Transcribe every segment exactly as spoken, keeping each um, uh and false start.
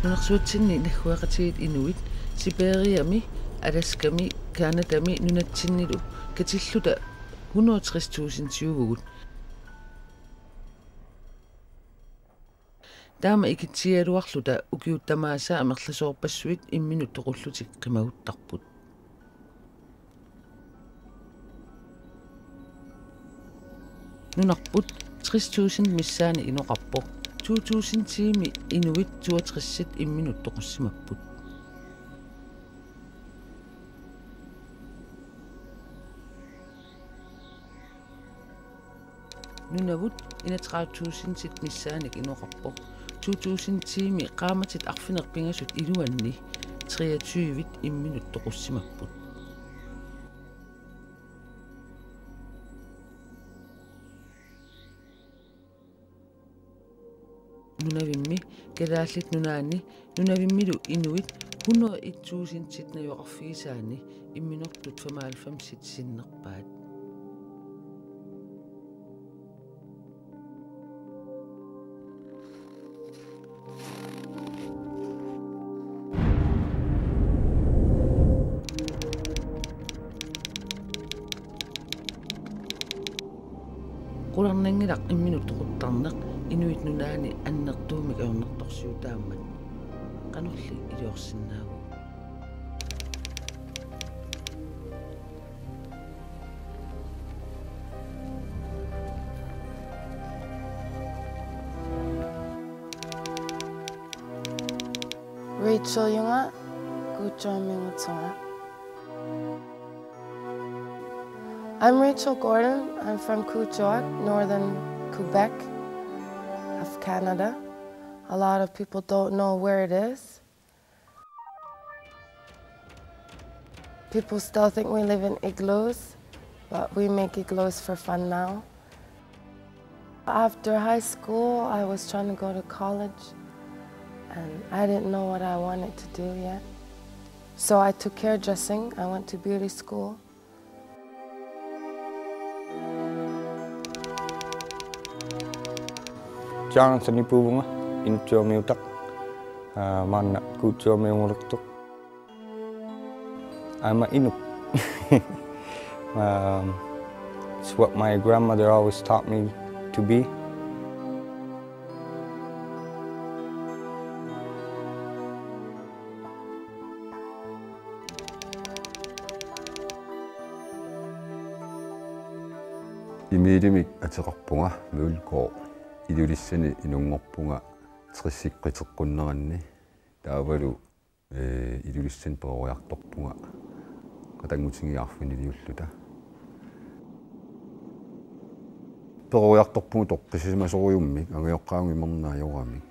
Nunarsuatsinni naggueqatigiit inuit Siberiami, Alaskami, Canadami nunatsinnilu katilluta hundrede og tres tusind siuvugut. Taama ikitsigigaluarluta ukiut tamaasa amerlasoorpassuit imminut toqullutik qimaguttarput. Nunarput tres tusind missaani inoqarpoq. To tusind tiimi inuit toogtres imminut toqussimapput. Nunavut enogtredive tusind missaannik inoqarpoq. To tusind tiimi qaammatit arfineq-pingasut iluanni treogtyve imminut toqussimapput. Nunavimmi Kalaallit Nunaanni Nunavimmilu inuit hundrede og et tusind najoqarfigisaanni imminortut femoghalvfems sinnerpaat. Qularnanngilaq imminut toquttarneq Inuit Nunaanni annertuumik ajornartorsiutaammat. Qanorli iliorsinnaavugut? Rachel Junga, Kuujjuarmiunngitsunga. I'm Rachel Gordon. I'm from Kuujjuaq, northern Quebec of Canada. A lot of people don't know where it is. People still think we live in igloos, but we make igloos for fun now. After high school, I was trying to go to college, and I didn't know what I wanted to do yet. So I took hairdressing. I went to beauty school. Jonathan Ipuuvunga, Inuttut Ammiutaq, aa, maanna Kuujjuarmiunngulertoq. I'm a Inuk. Um, it's what my grandmother always taught me to be. Emilimik ateqarpunga Mølgaard. Ilulissani inunngorpunga tressit qiteqqunneranni. Taavalu, ee, Ilulissani peroriartorpunga qatanngutigiit arfiniliulluta. Peroriartorpunga toqqissisimasorujummik, angajoqqaavunga imernajoramik.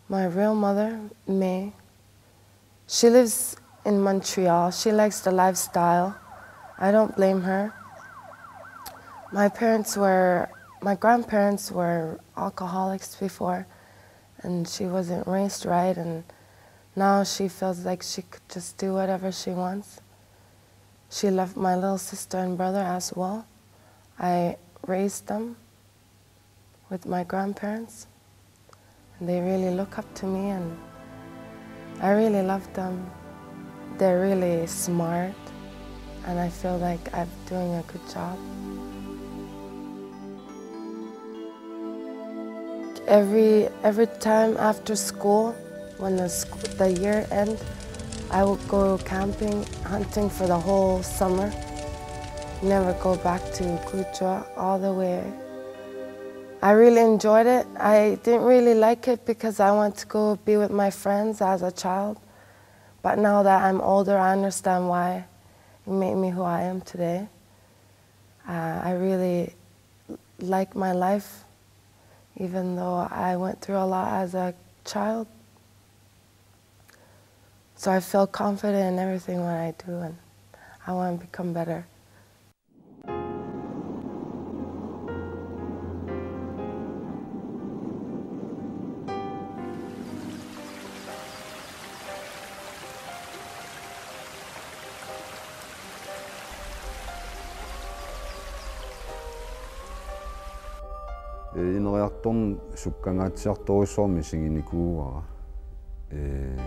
My real mother, May, she lives in Montreal. She likes the lifestyle. I don't blame her. My parents were, my grandparents were alcoholics before, and she wasn't raised right, and now she feels like she could just do whatever she wants. She left my little sister and brother as well. I raised them with my grandparents. And they really look up to me, and I really love them. They're really smart, and I feel like I'm doing a good job. Every, every time after school, when the sc-, the year end, I would go camping, hunting for the whole summer. Never go back to Kuujjuaq all the way. I really enjoyed it. I didn't really like it because I want to go be with my friends as a child. But now that I'm older, I understand why it made me who I am today. Uh, I really like my life, even though I went through a lot as a child. So I feel confident in everything what I do, and I want to become better. Ee, ineriartorneq sukkangaatsiartorujussuarmik isiginikuuara. Ee,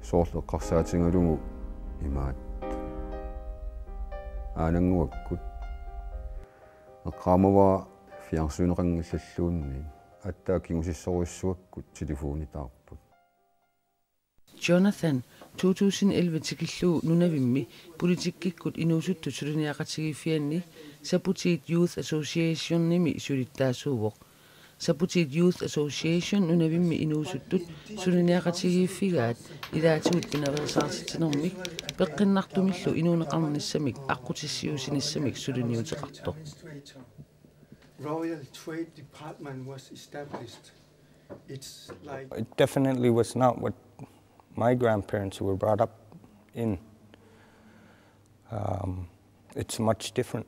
soorlu eqqarsaatigalugu imaat aanannguakkut eqqaamavara fjernsyneqanngillalluunniit, aatsaat kingusissorujussuakkut telefonitaarput. Jonathan, to tusind elleve tikillugu Nunavimmi politikkikkut inuusuttut suliniaqatigiiffianni Saputiit Youth Associationimi sulittaasuuvoq. Saputiit Youth Association Nunavimmi inuusuttut suliniaqatigiiffigaat ilaatigut pinaveersaartitsinermik peqqinnartumillu inuuneqarnissamik aqqutissiuussinissamik suliniuteqartoq. Royal Trade Department was established. It's like It definitely was not what my grandparents were brought up in. Um, it's much different.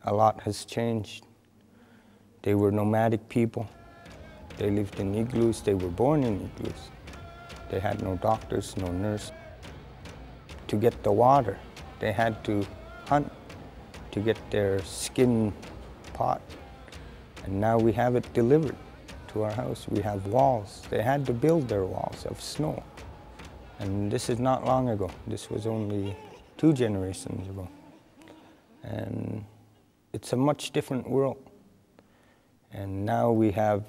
A lot has changed. They were nomadic people. They lived in igloos. They were born in igloos. They had no doctors, no nurse. To get the water, they had to hunt to get their skin pot. And now we have it delivered to our house. We have walls. They had to build their walls of snow. And this is not long ago. This was only two generations ago. And it's a much different world. And now we have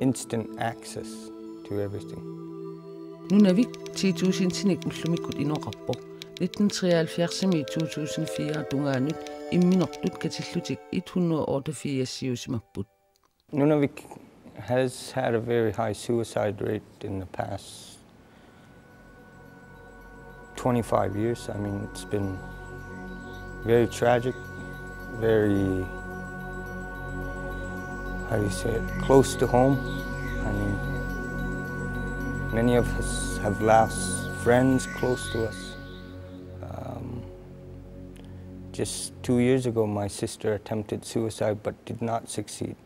instant access to everything. Nunavik ti tusindinik ullumikkut inoqarpoq. Nitten treoghalvfjerdsimi to tusind fire tungaanut imminortut katillutik et hundrede og otteogfirsiusimapput. Nunavik has had a very high suicide rate in the past twenty-five years. I mean, it's been very tragic, very, how do you say it, close to home. I mean, many of us have lost friends close to us. Um, just two years ago, my sister attempted suicide but did not succeed.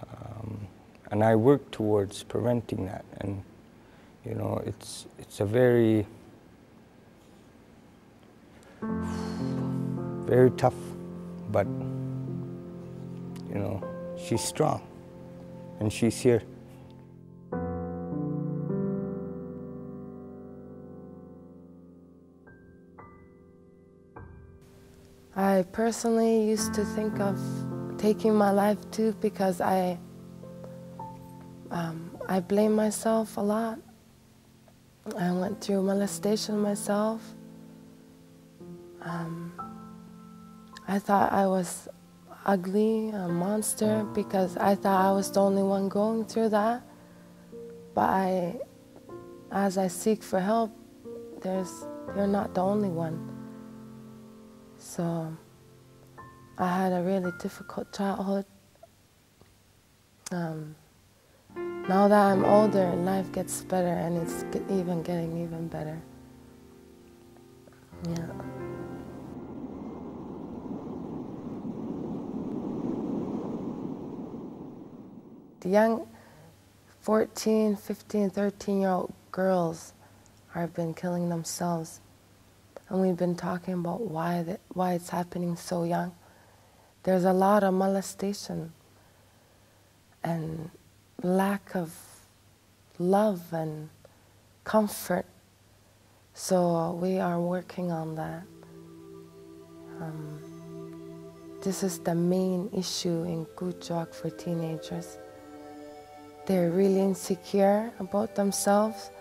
Um, and I work towards preventing that. And, you know, it's, it's a very, very tough, but, you know, she's strong and she's here. I personally used to think of taking my life too because I, um, I blame myself a lot. I went through molestation myself. Um, I thought I was ugly, a monster, because I thought I was the only one going through that. But I, as I seek for help, there's, you're not the only one. So I had a really difficult childhood. Um, now that I'm older, life gets better and it's get, even getting even better. Yeah. The young fourteen, fifteen, thirteen year old girls have been killing themselves. And we've been talking about why, the, why it's happening so young. There's a lot of molestation and lack of love and comfort. So we are working on that. Um, this is the main issue in Kuujjuaq for teenagers. They're really insecure about themselves,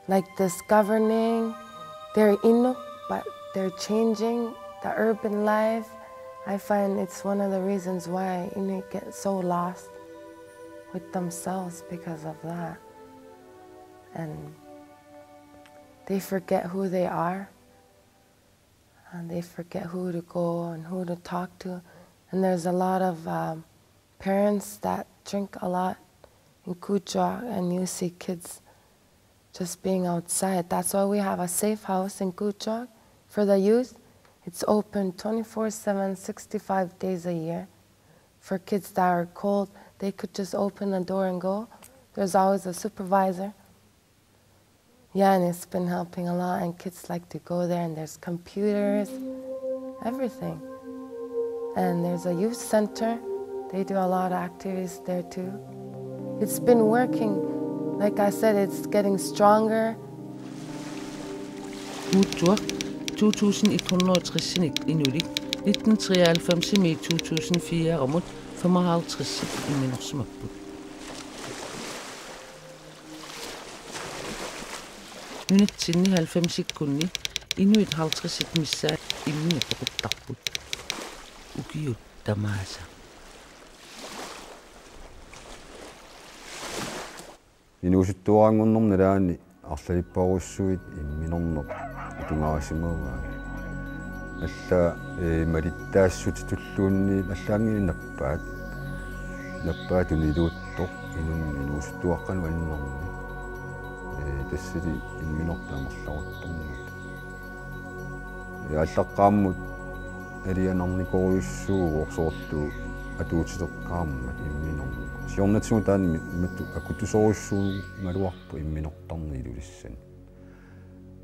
like this governing. They're Inuk, but they're changing the urban life. I find it's one of the reasons why Inuk get so lost with themselves because of that. And they forget who they are. And they forget who to go and who to talk to. And there's a lot of um, parents that drink a lot in Kuujjuaq, and you see kids just being outside. That's why we have a safe house in Kuujjuaq for the youth. It's open twenty-four seven, sixty-five days a year. For kids that are cold, they could just open the door and go. There's always a supervisor. Yeah, and it's been helping a lot, and kids like to go there, and there's computers, everything. And there's a youth center. They do a lot of activities there too. It's been working. Like I said, it's getting stronger. Kuuttuaq to tusind et hundrede og tres-inik inulik nitten treoghalvfems-imiit to tusind fire-mut femoghalvtreds imminorsimapput. Nunatsinni halvfemsikkunni inuit halvtredsit missaat imminnut toquttarput. Ukiut tamaasa. Inuusuttuaraangunnermi nalaani arlalipparujussuit imminorneq atugarisimavaat. Alla, eh, malittaassutitulluunniit allaanngilaq nappaat. Nappaat tuniluuttoq inunnik inuusuttuaqqanut annerni. Eh, tassali imminortut amerlaruttormata. Aallaqqaammut alianarnikorujussuuvoq soorlu atuutileqqaarmat imminorneq. Siornatigut taanna imatut akutusorujussuugaluarpoq imminortarneq Ilulissani.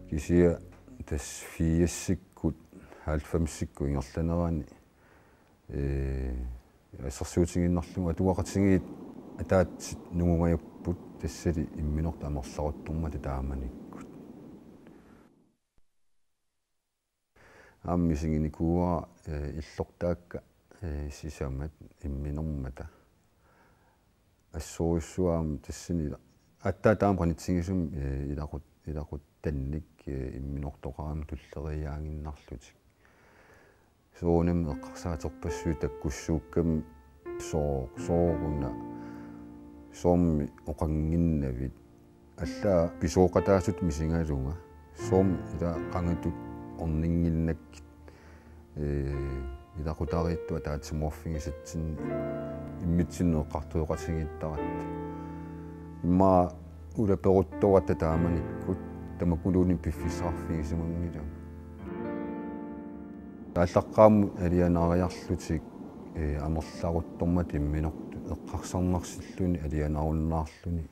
Kisianni tassa firsikkut, halvfemsikkut ingerlanerani, ee, assersuutigiinnarlugu atugaqatigiit ataatsit nungugajapput tassali imminortut amerlaruttormata taamanikkut. Aamma misiginikuuara, eh, illortaakka, eh, sisamat imminormata. Assorujussuaq aamma tassani ila-, aatsaat taama qanitsigisumik, eh, ilaqut-, ilaquttannik, eh, imminortoqaramik tulleriiaaginnarlutik. Soorunami eqqarsaaterpassuit takkussuukkami soo-, sooruna soormi oqannginnavit. Allaat pisooqataasutut misigalunga. Soormi ila qangatut orninnginnakkit, ee, ilaqutariittut ataatsimoorfigisatsinni immitsinnut eqqartueqatigiittaratta. Immaqa ulaperuttoratta taamanikkut tamakkuluunniit piffissaqarfigisimanngilanga. Aallaqqaammut alianariarlutik, ee, amerlaruttormata imminortut eqqarsarnarsilluni alianarunnaarluni.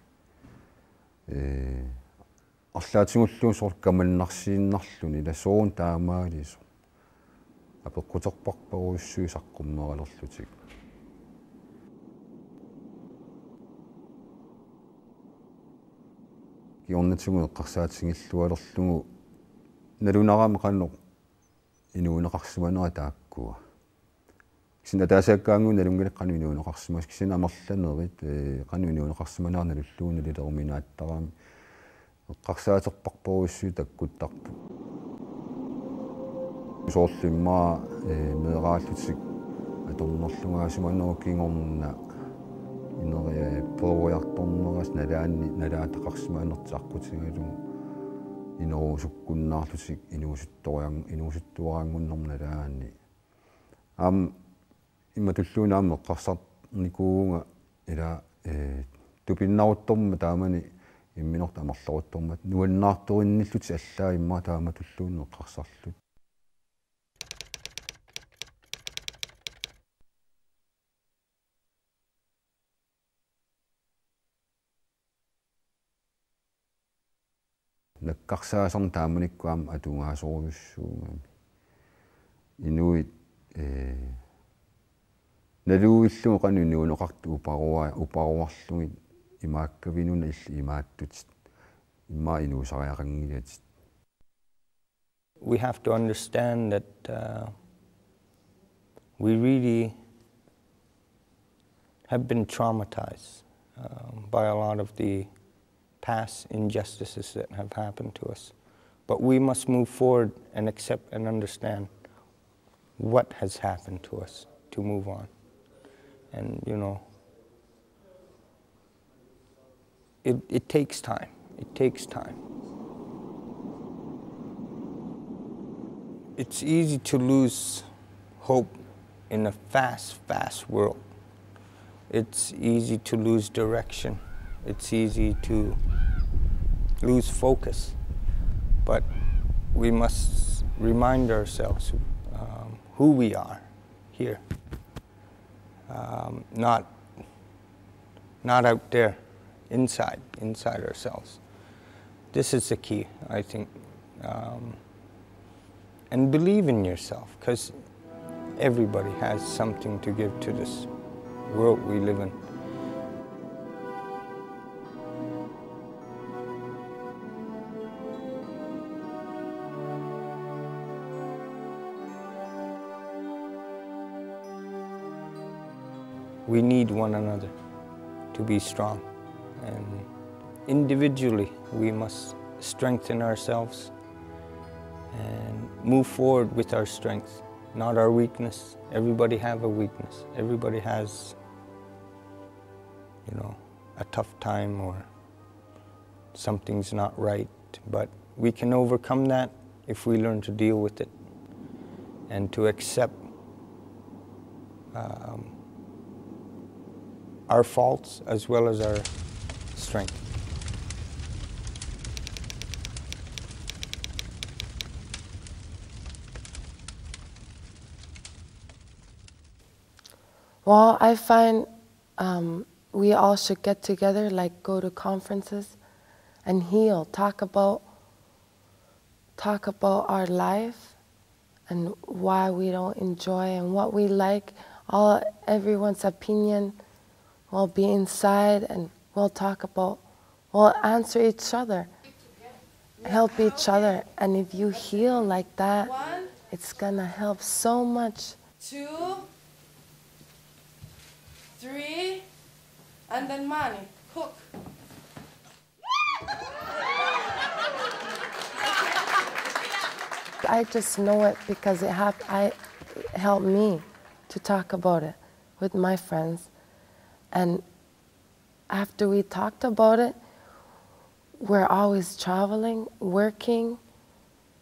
Ee, arlaatigulluunniit soorlu kamannarsiinnarluni ila sooruna taamaalisoq. Apeqquterparparujussuit saqqummeralerlutik. Kingornatigut eqqarsaatigillualerlugu nalunarami qanoq inuuneqarsimanera taakkua. Kisianni ataasiakkaanguit nalunngilakkit qanoq inuuneqarsimasoq, kisianni amerlanerit, ee, qanoq inuuneqarsimanera nalullugu nalileruminaattarami eqqarsaaterparparujussuit takkuttarput. Soorlu immaqa, ee, meeraallutik atornerlugaasimanerup kingorna ineriartornerasi nalaanni nalaataqarsimanertik aqqutigalugu inerusukkunnaarlutik inuusuttorian-, inuusuttuaraangunnermi nalaani. Aamma imatulluunniit aamma eqqarsarnikuuvunga ila, ee, tupinnaruttormat taamani imminortut amerlaruttormata nuannaartorinnillutik allaat immaqa taamatulluunniit eqqarsarlutik. Nakkarsaasarneq taamanikkut aamma atugaasorujussuugami. Inuit, ee, naluillugu qanoq inuuneqartut uparua-, uparuarlugit imaakkavinnuna illit imaattutit. Immaqa inuusariaqanngilatit. We have to understand that, uh, we really have been traumatized, um, by a lot of the past injustices that have happened to us. But we must move forward and accept and understand what has happened to us to move on. And, you know, it, it takes time. It takes time. It's easy to lose hope in a fast, fast world. It's easy to lose direction. It's easy to lose focus. But we must remind ourselves, um, who we are here. Um, not, not out there, inside, inside ourselves. This is the key, I think. Um, and believe in yourself, 'cause Everybody has something to give to this world we live in. We need one another to be strong. And individually, we must strengthen ourselves and move forward with our strength, not our weakness. Everybody have a weakness. Everybody has, you know, a tough time or something's not right. But we can overcome that if we learn to deal with it and to accept, um, our faults as well as our strength. Well, I find, um, we all should get together, like, go to conferences and heal, talk about talk about our life and why we don't enjoy and what we like. All, everyone's opinion. We'll be inside and we'll talk about, we'll answer each other, help each other. And if you heal like that, it's gonna help so much. Two, three, and then money. Cook. I just know it because it hap- I, it helped me to talk about it with my friends. And after we talked about it, we're always traveling, working.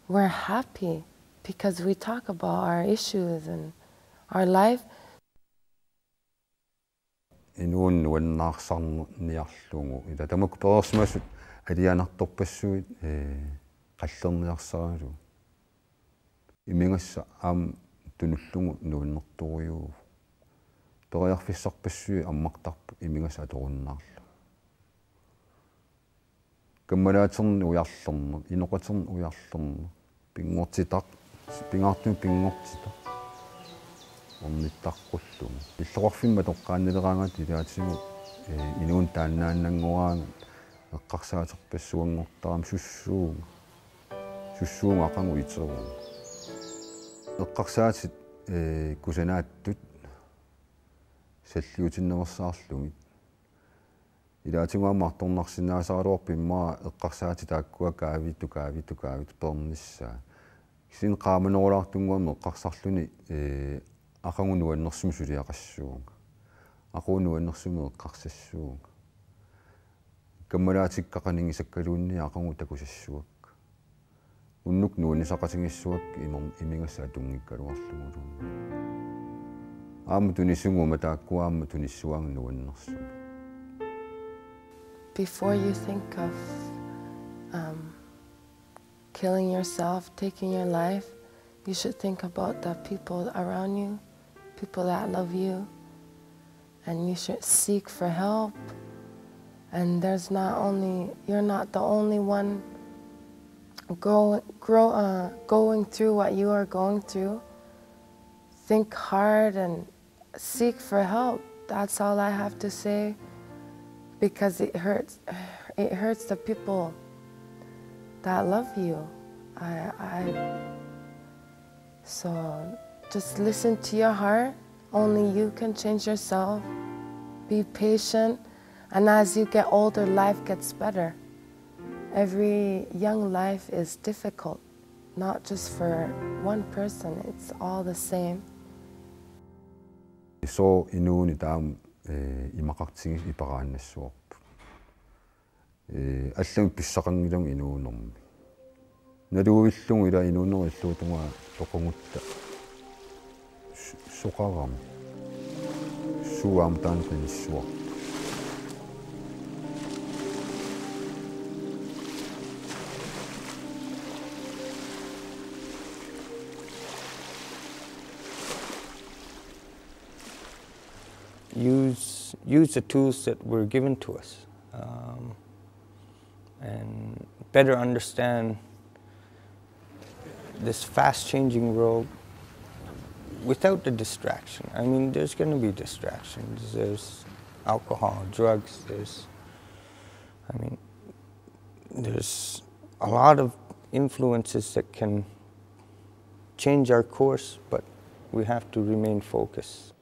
We're happy because we talk about our issues and our life. Inuuneq nuannaarsaarniarlugu. Ila tamakku pereersimasut alianartorpassuit, ee, qallerniarsaralugu. Imigassaq aamma tunullugu nuannertorujuuvoq. Periarfissarpassuit ammartarput imigassaq atorunnaarlugu. Kammalaaterneq ujarlerneq, inoqaterneq ujarlerneq, pinngortitaq, pingaartumik pinngortitaq. Ornittaqqullugu. Illoqarfimmi atoqqaannaleraangat ilaatigut, ee, inuuneq taannaannanngoraangat eqqarsaaterpassuanngortarami sussuunga. Sussuunga aqagu iteruunga. Eqqarsaatit, ee, kusanaattut salliutinnaveersaarlugit. Ilaatigut aamma artornarsinnaasaraluarpoq immaqa eqqarsaatit taakkua kaavittut, kaavittut, kaavittut peernissaat. Kisianni qaamanerulaartunnguamik eqqarsarluni, ee, aqagu nuannersumik suliaqassuunga. Aqagu nuannersumik eqqarsassuunga. Kammalaatikka qanigisakkaluunniit aqagu takusassuakka. Unnuk nuannisaqatigiissuakka imer-, imigassaq atunngikkaluarluguluunniit. Aamma tunissaguma taakku aamma tunissuaannga nuannersumik. Before you think of, um, killing yourself, taking your life, you should think about the people around you, people that love you, and you should seek for help. And there's not only, you're not the only one go, grow, uh, going through what you are going through. Think hard and seek for help. That's all I have to say, because it hurts. It hurts the people that love you. I, I, so just listen to your heart. Only you can change yourself. Be patient. And as you get older, life gets better. Every young life is difficult, not just for one person, it's all the same. Sooq inuuneq taama, ee, imaqartigisoq iparaannassavarput. Ee, allamik pissaqanngilanga inuunermi. Naluvillugu ila inuunerup illuatungaa toqugutta su-, soqarami. Suut aamma taanna qinissuarput. Use, use the tools that were given to us, um, and better understand this fast-changing world Without the distraction, I mean, there's gonna be distractions. There's alcohol, drugs, there's, I mean, there's a lot of influences that can change our course, but we have to remain focused.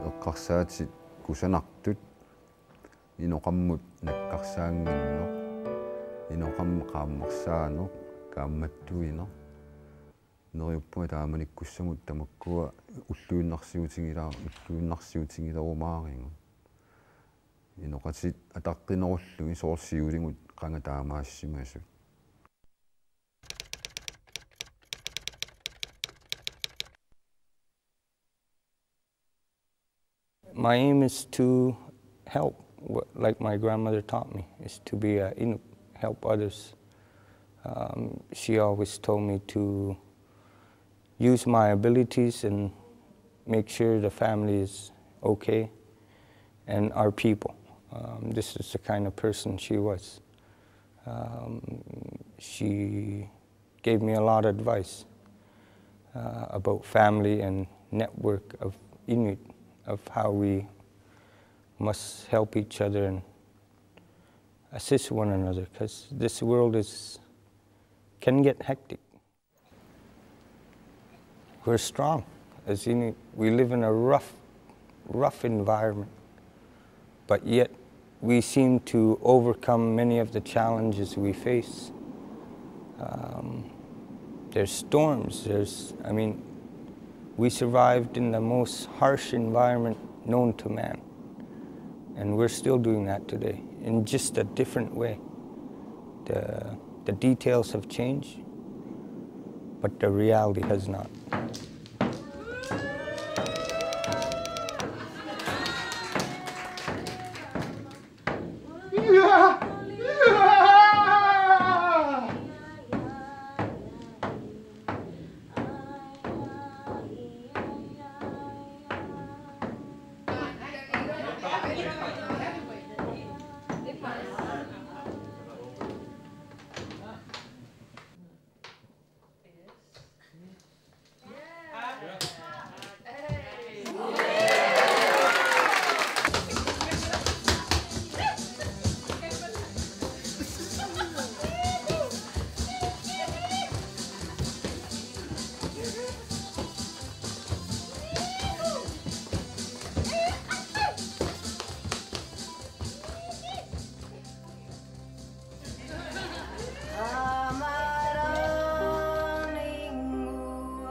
Eqqarsaatit kusanartut, inoqammut nakkarsaannginneq, inoqammut qaammarsaaneq, kaammattuineq. Neriuppunga taamanikkussamut tamakkua ulluinnarsiutigila-, ulluinnarsiutigilerumaarigut. Inoqatit ataqqinerullugit soorlu siuligut qanga taamaassimasut. My aim is to help, wh-, like my grandmother taught me, is to be a Inuk, help others. Um, she always told me to use my abilities and make sure the family is okay and our people. Um, this is the kind of person she was. Um, she gave me a lot of advice, uh, about family and network of Inuit, of how we must help each other and assist one another, 'cause this world is, can get hectic. We're strong. As Inuit, we live in a rough, rough environment, but yet we seem to overcome many of the challenges we face. Um, there's storms, there's, I mean, we survived in the most harsh environment known to man. And we're still doing that today in just a different way. The, the details have changed, but the reality has not.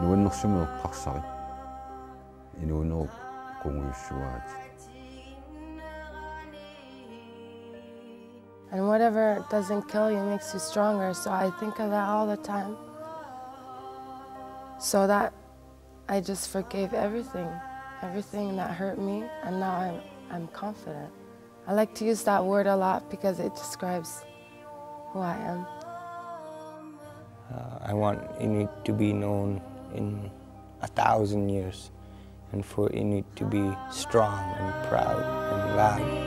Nuannersumik eqqarsarit. Inuunerup qungujussuaatit. And whatever doesn't kill you makes you stronger, so I think of that all the time. So that I just forgave everything, everything that hurt me, and now I'm, I'm confident. I like to use that word a lot because it describes who I am. Uh, I want Inuit to be known in a thousand years, and for Inuit to be strong and proud and loud.